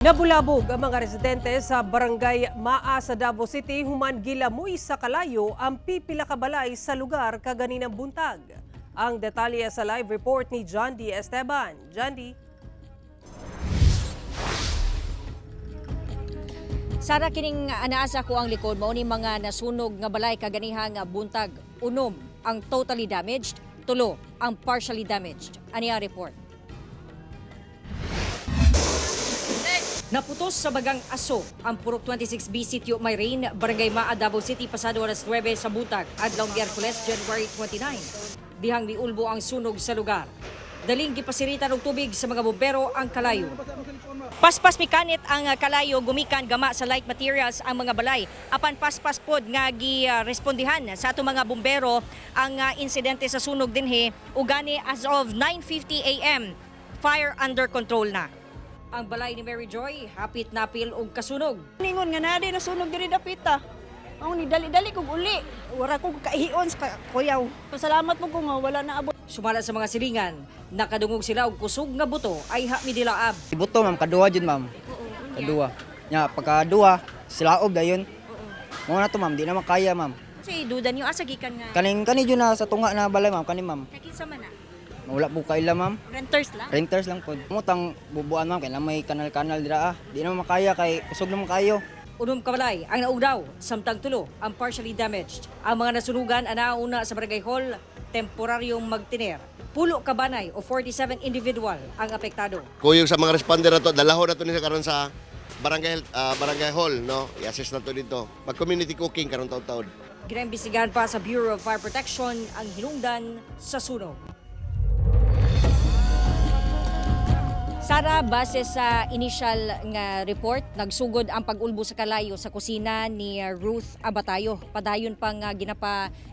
Nabulabog ang mga residente sa Barangay Maa sa Davao City human gilamoy sa kalayo ang pipila ka balay sa lugar kaganinang buntag. Ang detalye sa live report ni John D. Esteban. John D. Sara, kining anaasa ko ang likod mao ni mga nasunog nga balay kaganiha nga buntag. 6 ang totally damaged, 3 ang partially damaged. Ani ang report. Naputos sa bagang aso ang Purok 26B Sitio Mayrain, Barangay Maa, Davao City pasado alas 9 sa buntag, adlaw Miyerkules, January 29. Dihang miulbo ang sunog sa lugar. Daling gipasiritan og tubig sa mga bombero ang kalayo. Paspas mikanit ang kalayo gumikan gama sa light materials ang mga balay. Apan paspas pod nga girespondihan sa ato mga bumbero ang insidente sa sunog dinhi ugani as of 9:50 AM, fire under control na. Ang balay ni Mary Joy hapit napil og kasunog. Ningon nga na di nasunog diri dapita. Ang ni dali-dali kog uli. Wala ko kahion sa kuyaw. Pasalamat mo ko nga wala na abot. Sumala sa mga silingan, nakadungog sila og kusog nga buto ay ha midilaab. Buto, ma'am, kaduha jud, ma'am. Kaduha. Nya pagkaduha, silaob dayon. Mo na to, ma'am, di na makaya, ma'am. Kasi duda niyo asa gikan nga Kaning kani jud na sa tunga na balay, ma'am, kani, ma'am. kakinsa man na? Wala po kaila, ma'am. Renters lang. Renters lang pod. Mo tang bubuan, ma'am, kay na may kanal-kanal dira ah. Di na makaya kay kusog naman kayo. 6 ka balay ang naugdaw, samtang 3 ang partially damaged. Ang mga nasunugan ang nauna sa Barangay Hall, temporaryong magtiner. 10 ka banay o 47 individual ang apektado. Kuyog sa mga responder na to, dalahon na to nila karon sa barangay barangay hall, no? I-assist na to dito. Pag community cooking karon taon-taon. Ginaimbestigahan pa sa Bureau of Fire Protection ang hinungdan sa sunog. Sara, base sa initial nga report, nagsugod ang pag-ulbo sa kalayo sa kusina ni Ruth Abatayo. Padayon pang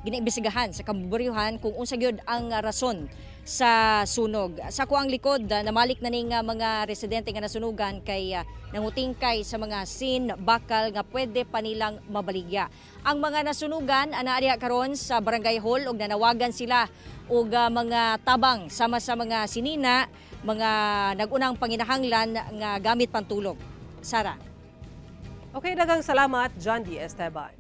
ginaimbestigahan sa kaburyuhan kung unsa gyud ang rason sa sunog. Sa kuang likod, namalik na ning mga residente nga nasunugan kay nangutingkay sa mga sin bakal nga pwede pa nilang mabaligya. Ang mga nasunugan ana diha karon sa Barangay Hall ug nanawagan sila og mga tabang sama sa mga sinina, mga nagunang panginahanglan nga gamit pantulog. Sara. Okay, daghang salamat, John D. Esteban.